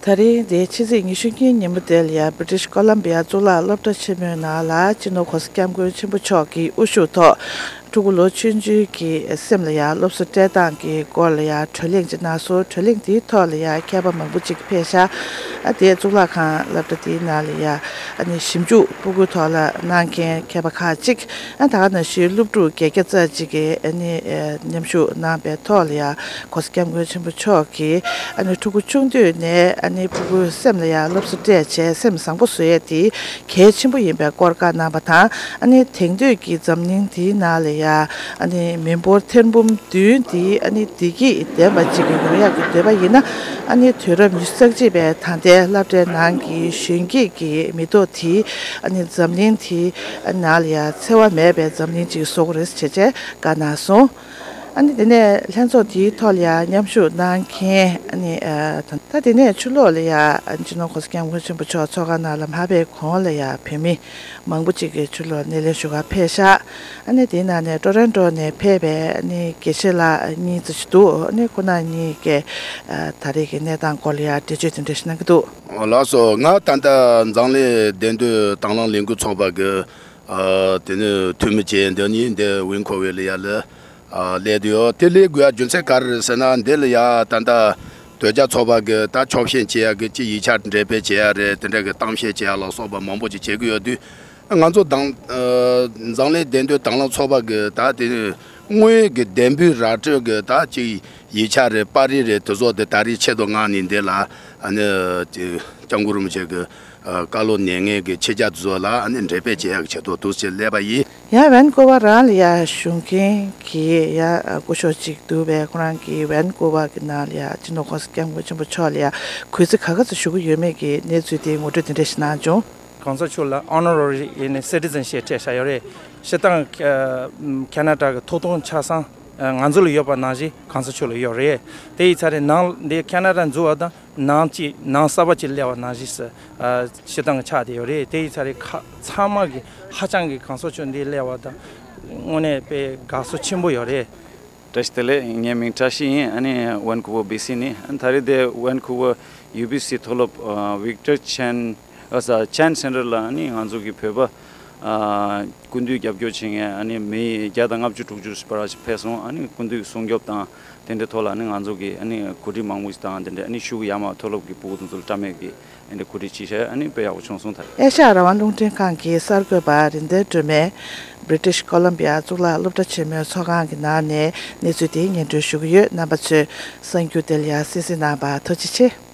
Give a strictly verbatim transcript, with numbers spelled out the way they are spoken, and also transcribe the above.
ད་རིང་འདིའི་ཕྱི་ཚེས་ཉི་ཤུ་གཉིས་ཉིན་མོ་དེ་ལ་ཡང་British Columbia་གཙུག་ལག་སློབ་གྲྭ་ཆེན་མོའི་ནང་ལ་སྤྱི་ནོར་༸གོང་ས་༸སྐྱབས་མགོན་ཆེན་པོ་མཆོག་གི་དབུ་བཞུགས་ཐོག་ཕྲུ་གུ་ལོ་ཆུང་ཆུང་གི་སེམས་ལ་ཡང་སློབ་གསོ་སྤྲད་སྟངས་ཀྱི་སྐོར་ལ་ཡང་གྲོས་གླེང་ཅིག་གནང་སོང་། གྲོས་གླེང་དེའི་ཐོག་ལ་ཡང་མཁས་པ་མང་པོ་ཅིག་ཕེབས་ཤག་ཨ་དེ་གཙུག་ལག་ཁང་སློབ་གྲྭ་དེའི་ནང་ལ་ཡང་ཨ་ནི་ཞིབ་འཇུག་ཕྲུ་གུའི་ཐོག་ལ་གནང་མཁན་མཁས་པ་ཁག་ཅིག་ཨ་ད་ག་ནང་བཞིན་སློབ་ཕྲུག་བརྒྱད་བརྒྱ་ཙམ་ཅིག་གིས་ཨ་ནི་ཨ་མཉམ་ཞུགས་གནང་པའི་ཐོག་ལ་ཡང་༸གོང་ས་༸སྐྱབས་མགོན་ཆེན་པོ་མཆོག་གིས་ཨ་ནི་ཕྲུ་གུ་ཆུང་དུས་ནས་ཨ་ནི་ཕྲུ་གུའི་སེམས་ལ་ཡང་སློབ་གསོ་སྤྲད་བྱས་སེམས་བཟང་པོ་བཟོ་ཡས་དེ་གལ་ཆེན་པོ་ཡིན་པའི་སྐོར་བཀའ་གནང་པ་དང་། ཨ་ནི་དེང་དུས་ཀྱི་འཛམ་གླིང་འདིའི་ནང་ལ་ཡང་ཨ་ནི་མི་འབོར་ཐེར་འབུམ་བདུན་འདི་ཨ་ནི་བདེ་སྐྱིད་ལྡན་པ་ཅིག་ཡོང་ཡག་གི་འདོད་པ་ཡིན་ན། ཨ་ནི་དུས་རབས་ཉི་ཤུ་རྩ་གཅིག་པའི་ད་ལྟའི་སློབ་གྲྭའི་ནང་གི་གཞོན་སྐྱེས་ཀྱི་མི་ཐོག་དེ་ཨ་ནི་འཛམ་གླིང་དེ་ནང་ལ་ཡང་འཚེ་བ་མེད་པའི་འཛམ་གླིང་ཅིག་བཟོ་དགོས་རེད་ཅེས་བཀའ་གནང་སོང་། ཨ་ནི་དེ་ནས་ལྷན་ཚོགས་དེའི་ཐོག་ལ་ཡང་མཉམ་ཞུགས་གནང་མཁན་ཨ་ནི་ཨ་ད་ད་དེ་ནས་ཕྱི་ལོགས་ལ་ཡང་སྤྱི་ནོར་༸གོང་ས་༸སྐྱབས་མགོན་ཆེན་པོ་མཆོག་ཚོགས་ཁང་ནང་ལ་མ་ཕེབས་གོང་ལ་ཡང་བོད་མི་མང་པོ་ཅིག་གིས་ཕྱི་ལོགས་སྣེ་ལེན་ཞུ་གར་ཕེབས་ཤག་ཨ་ནི་དེའི་ནང་ནས་ཊོ་རོན་ཊོ་ནས་ཕེབས་པའི་ཨ་ནི་དགེ་བཤེས་ལགས་གཉིས་ཙམ་ཞིག་འདུག་ཨ་ནི་ཁོ་ན་གཉིས་ཀས་ཨ་ད་རེས་ཀྱི་གནས་སྟངས་སྐོར་ལ་ཡང་འགྲེལ་བརྗོད་དེ་འདྲ་ཞིག་གནང་གི་འདུག་ལགས་སོ། ང་ད་ལྟ་འཛམ་གླིང་བདེན་དོན་དྭང་བླངས་ལས་འགུལ་ཚོགས་པ་གི་ཨ་དེ་ནི་འཐུས་མི་བྱས་འདི་ནི་འདི་ཝན་ཀུ་ཝར་ལ་ཡ་ལ་ཨ་སླེབས་བསྡད་ཡོད། དེ་སླེབས་དགོས་ཡ་རྒྱུ་མཚན་ག་རེ་རེད་ཟེར་ན། འདི་ལ་ཡ་ད་ལྟ་དོལ་རྒྱལ་ཚོགས་པ་གི་ད་ཕྱོགས་ཞེན་བྱེད་ཡ་གི་ཅི་ཡིག་ཆ་འགྲེམས་སྤེལ་བྱེད་ཡ་རེད། དེ་འདྲ་གི་གཏམ་བཤད་བྱེད་ཡ་ལ་སོགས་པ་མང་པོ་ཅིག་བྱེད་ཀྱི་ཡོད་དུས། ང་ཚོ་དང་ཨ་འཛམ་གླིང་བདེན་དོན་དྭང་བླངས་ཚོགས་པ་གི་ད་དེ་ནི་དངོས་ཀྱི་བདེན་པའི་ར་སྤྲོད་གི་ད་ཅིག་ཡིག་ཆ་རེད། པར་རིས་རེད། དེ་ཚོ་དེ་ད་རེས་ཆེད་དུ་མངགས་ནས་འདི་ལ་ཨ་ནི་ཅིག་སྐྱབས་མགོན་རིན་པོ་ཆེ་གི་ཨ་བཀའ་སློབ་ཉན་མཁན་གྱི་ཆེད་རྒྱ་དེ་ཚོ་ལ་ཨ་ནི་འགྲེམས་སྤེལ་བྱེད་ཡག་གི་ཆེད་དུ་འདུག་ཅེས་སླེབས་པ་ཡིན། ཡང་ཝན་ཀུ་ཝར་རང་ལ་ཡ་བཞུགས་མཁན་གྱི་ཡ་སྐུ་ཞབས་ཅིག་འདུག་པས། ཁོ་རང་གིས་ཝན་ཀུ་ཝར་གྱི་ནང་ལ་ཡ་སྤྱི་ནོར་༸གོང་ས་༸སྐྱབས་མགོན་ཆེན་པོ་མཆོག་ལ་ཡ་གུས་བརྩི་ག་ག་ཚོད་ཞུ་གི་ཡོད་མེད་ཀྱི་གནས་ཚུལ་དེ་ངོ་སྤྲོད་དེ་འདྲ་ཞིག་གནང་བྱུང་། གོང་ས་མཆོག་ལ་ཨོ་ནོ་རེ་རི་ཡིན་ནའི་སི་ཊི་ཟན་ཤིབ་སྤྲད་བཞག་ཡོད་རེད། སྤྱིར་བཏང་ཁ་ཁ་ན་ཌ་གི་ཐོབ་ཐང་ཆ་ཚང་ང་ཚོ་ལ་ཡོད་པ་ནང་བཞིན་གོང་ས་མཆོག་ལ་ཡོད་རེད། དེ་ཡིན་ཙང་རེད། ནང་འདི་ཁ་ན་ཌ་འཛུལ་བ་དང་ནང་གཅིག་ནང་གསར་པ་ཅིག་སླེབས་པ་ནང་བཞིན་སྤྱིར་བཏང་གི་ཆགས་བསྡད་ཡོད་རེད། དེ་ཡིན་ཙང་རེད། ཁ་ཚང་མ་གི་ཧ་ཅང་གི་གོང་ས་མཆོག་འདི་སླེབས་པ་དང་དངོས་གནས་དཔེ་དགའ་ཚོར་ཆེན་པོ་ཡོད་རེད། བཀྲ་ཤིས་བདེ་ལེགས། ངའི་མིང་བཀྲ་ཤིས་ཡིན། ཨ་ནི་ཝན་ཀུ་ཝར་བྷི་སི་ནས། ཨ་ནི་ད་རེས་དེ་ཝན་ཀུ་ཝར་ཡུ་བྷི་སི་མཐོ་སློབ་ཨ་ཝིག་ཊར་ཆན་ཨ་ས་ཆན་སེན་ཊར་ལ་ཨ་ནི་ང་ཚོ་གི་བོད་པ་ཨ་སྐུ་མདུན་རྒྱབ་སྐྱོར་བྱེད་མཁན་ཨ་ནི་མི་བརྒྱ་དང་ལྔ་བཅུ་དྲུག་ཅུ་བར་ཞིག་ཕེབས་སོང་། ཨ་ནི་སྐུ་མདུན་གྱི་སྲུང་སྐྱོབ་དང་དེ་འདྲའི་ཐོག་ལ་ཨ་ནི་ང་ཚོ་གི་ཨ་ནི་གོ་སྒྲིག་མང་པོ་ཞིག་དང་དེ་འདྲའི་ཨ་ནི་ཤུགས་ཡར་མར་མཐོ་སློབ་ཀྱི་ཕྲུ་གུ་དེ་ཚོ་ལ་བཀྲམ་མེད་ཀྱི་ཨ་ནི་གོ་སྒྲིག་བྱས་ཤག་ཨ་ནི་དཔེ་ཡག་པོ་བྱུང་སོང་། ད་རེས་ཨེ་ཤ་ཡ་རང་དབང་རླུང་འཕྲིན་ཁང་གི་གསར་འགོད་པ་རིག་ལྡན་སྒྲོལ་མས་British Columbia་གཙུག་ལག་སློབ་གྲྭ་ཆེན་མོའི་ཚོགས་ཁང་གི་ནང་ནས་གནས་ཚུལ་དེ་སྙན་སྒྲོན་ཞུ་གི་ཡོད། རྣམ་པ་ཚོས་གསར་འགྱུར་དེ་ལ་ཡང་གསན་གཟིགས་གནང་བར་ཐུགས་རྗེ་ཆེ།